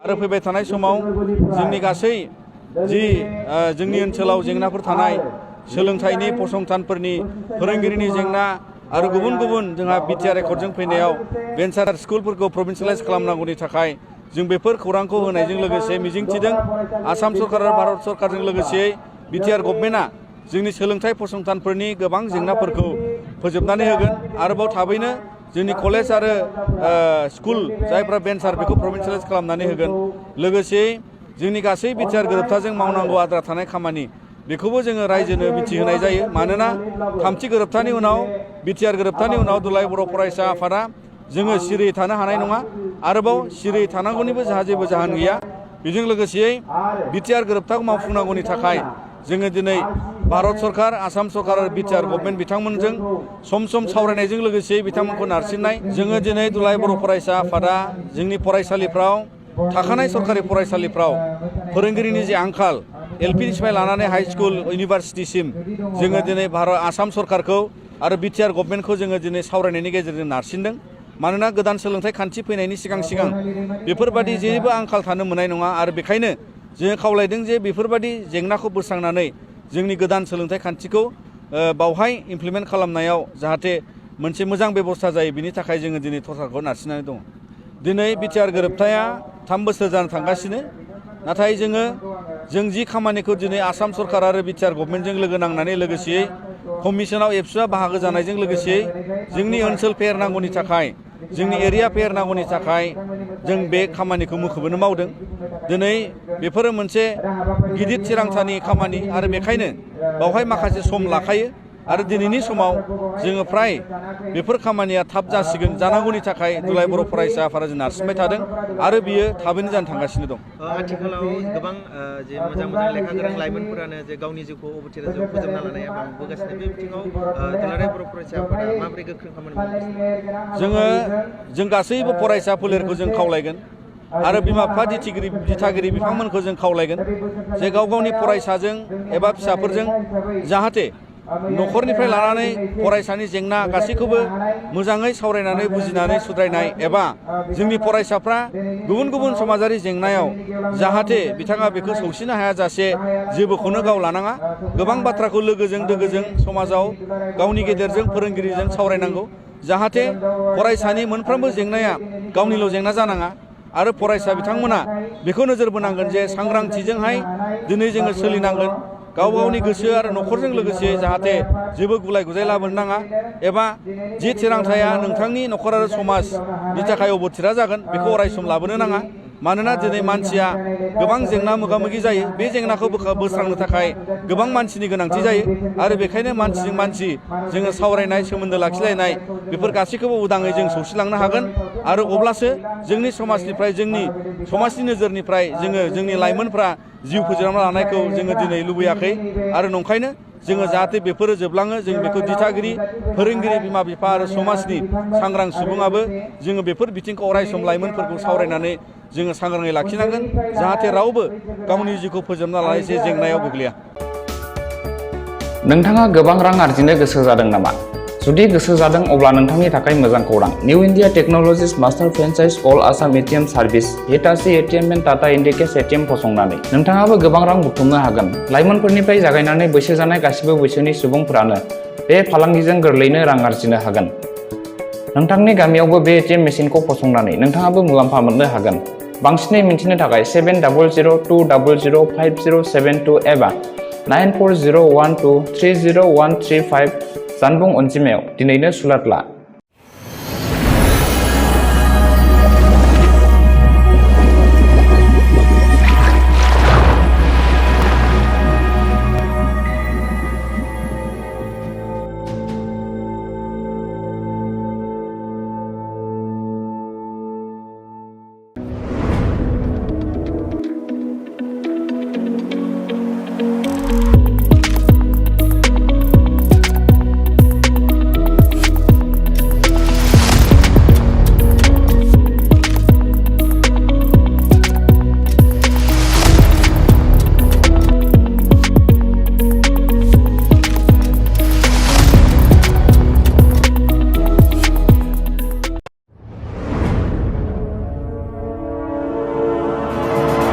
आरो फैबाय थानाय समाव जोंनि गासै जि जोंनि ओनसोलाव जेंनाफोर थानाय सोलोंथाइनि फसंथानफोरनि फोरोंगिरिनि जेंना आरो गुबुन गुबुन जोंहा बिटिआर एकर्डजों फैनायाव भेन्सार स्कुलफोरखौ प्रभिन्सियेलाइज खालामनांगौनि थाखाय जों बेफोर खौरांखौ होनायजों लोगोसे मिजिंथिदों आसाम सरकार आरो भारत सरकारजों लोगोसे बिटिआर गभर्नमेन्टआ जोंनि सोलोंथाइ फसंथानफोरनि गोबां जेंनाफोरखौ फोजोबनानै होगोन आरोबाव थाबैनो जोंनि कलेज आरो स्कुल जायफ्रा भेन्सार बेखौ प्रभिन्सियेलाइज खालामनानै होगोन लोगोसे जोंनि गासै बिटिआर गोरोबथाजों मावनांगौ आद्रा थानाय खामानि बेखौबो जोङो रायजोनो मिथिहोनाय जायो मानोना थामथि गोरोबथानि उनाव बिटिआर गोरोबथानि उनाव दुलाराय बर' फरायसा आफादा जोङो सिरियै थानो हानाय नङा आरोबाव सिरियै थानांगौनिबो जेबो जाहोन गैया बेजों लोगोसेयै बिटिआर गोरोबथाखौ मावफुंनांगौनि थाखाय जोङो दिनै भारत सरकार आसाम सरकार आरो बिटिआर गभर्नमेन्ट बिथांमोनजों सम सम सावरायनायजों लोगोसे बिथांमोनखौ नारसिननाय जोङो दिनै दुलाराय बर' फरायसा आफादा जोंनि फरायसालिफ्राव थाखानाय सरकारि फरायसालिफ्राव फोरोंगिरिनि जे आंखाल एलपिनिफ्राय लानानै हाई स्कुल इउनिभार्सिटिसिम जोङो दिनै भारत आसाम सरकारखौ आरो बिटिआर गभर्नमेन्टखौ जोङो दिनै सावरायनायनि गेजेरजों नारसिनदों मानोना गोदान सोलोंथाइ खान्थि फैनायनि सिगां बेफोरबादि जेबो आंखाल थानो मोननाय नङा आरो बेखायनो जोङो खावलायदों जे बेफोरबादि जेंनाखौ बोस्रांनानै जोंनि गोदान सोलोंथाइ खान्थिखौ बावहाय इमप्लिमेन्ट खालामनायाव जाहाथे मोनसे मोजां बेबस्था जायो बिनि थाखाय जोङो दिनै सरकारखौ नारसिननानै दङ दिनै बिटिआर गोरोबथाया 3 बोसोर जानो थांगासिनो नाथाय जों जि खामानिखौ दिनै आसाम सरकार आरो बिटिआर गभर्नमेन्टजों लोगो नांनानै लोगोसेयै कमिसनाव एबसुआ बाहागो जानायजों लोगोसे जोंनि ओनसोल फेहेरनांगौनि थाखाय जोंनि एरिया फेहेरनांगौनि थाखाय जों बे खामानिखौ मुखुबैनो मावदों दिनै बेफोरो मोनसे गिदिर थिरांथानि खामानि आरो बेखायनो बावहाय माखासे सम लाखायो आरो दिनैनि समाव जोङो फ्राय बेफोर खामानिया थाब जासिगोन जानांगौनि थाखाय दुलाराय बर' फरायसा आफादा जों नारसिनबाय थादों आरो बियो थाबैनो जानो थांगासिनो दं आथिखालाव गोबां जे मोजां लेखा गोरों लाइमोनफोरानो जे गावनि जिउखौ अबथिरा जिउ फोजोबना लानाया बांबोगासिनो बे बिथिङाव दुलाराय बर' फरायसा आफादा माबोरै गोख्रों खामानि मावगासिनो जों गासैबो फरायसा फोलेरखौ जों खावलायगोन आरो बिमा बिफा दिथागिरि बिफांमोनखौ जों खावलायगोन जे गाव गावनि फरायसाजों एबा फिसाफोरजों जाहाथे न'खरनिफ्राय लानानै फरायसानि जेंना गासैखौबो मोजाङै सावरायनानै बुजिनानै सुद्रायनाय एबा जोंनि फरायसाफ्रा गुबुन गुबुन समाजारि जेंनायाव जाहाथे बिथाङा बेखौ सौसिनो हायाजासे जेबोखौनो गाव लानाङा गोबां बाथ्राखौ लोगोजों समाजाव गावनि गेदेरजों फोरोंगिरिजों सावरायनांगौ जाहाथे फरायसानि मोनफ्रोमबो जेंनाया गावनिल' जेंना जानाङा आरो फरायसा बिथांमोना बेखौ नोजोर बोनांगोन जे सांग्रांथिजोंहाय दिनै जोङो सोलिनांगोन गाव गावनि गोसो आरो न'खरजों लोगोसे जाहाथे जेबो गुलाय गुजाय लाबोनो नाङा एबा जि थिरांथाया नोंथांनि न'खर आरो समाजनि थाखाय अबथिरा जागोन बेखौ अरायसम लाबोनो नाङा मानोना दिनै मानसिया गोबां जेंना मोगा-मोगि जायो बे जेंनाखौ बोस्रांनो थाखाय गोबां मानसिनि गोनांथि जायो आरो बेखायनो मानसिजों मानसि जोङो सावरायनाय सोमोन्दो लाखिलायनाय बेफोर गासैखौबो उदाङै जों सौसिलांनो हागोन आरो अब्लासो जोंनि समाजनिफ्राय जोंनि समाजनि नोजोरनिफ्राय जोंनि लाइमोनफ्रा जिउ फोजोबना लानायखौ जोङो दिनै लुबैयाखै आरो नंखायनो जोङो जाहाथे बेफोरो जोबलाङो जों बेखौ दिथागिरि फोरोंगिरि बिमा बिफा आरो समाजनि सांग्रां सुबुङाबो जोङो बेफोर बिथिंखौ अरायसम लाइमोनफोरखौ सावरायनानै जोङो सांग्राङै लाखिनांगोन जाहाथे रावबो गावनि जिउखौ फोजोबना लानाय जे जेंनायाव गोग्लैया नोंथाङा गोबां रां आरजिनो गोसो जादों नामा जुदि गोसो जादों अब्ला नोंथांनि थाखाय मोजां खौरां new India technologies master franchise all Assam ATM service Hitachi ATM and Tata Indicash ATM फसंनानै नोंथाङाबो गोबां रां बुथुमनो हागोन लाइमोनफोरनिफ्राय जागायनानै बैसो जानाय गासिबो बैसोनि सुबुंफोरानो बे फालांगिजों गोरलैयैनो रां आरजिनो हागोन नोंथांनि गामियावबो बे एटिएम मेसिनखौ फसंनानै नोंथाङाबो मुलाम्फा मोननो हागोन बांसिनै मिन्थिनो थाखाय 7002005072 एबा 9401230135 जानबुं अनजिमायाव दिनैनो सुलाद ला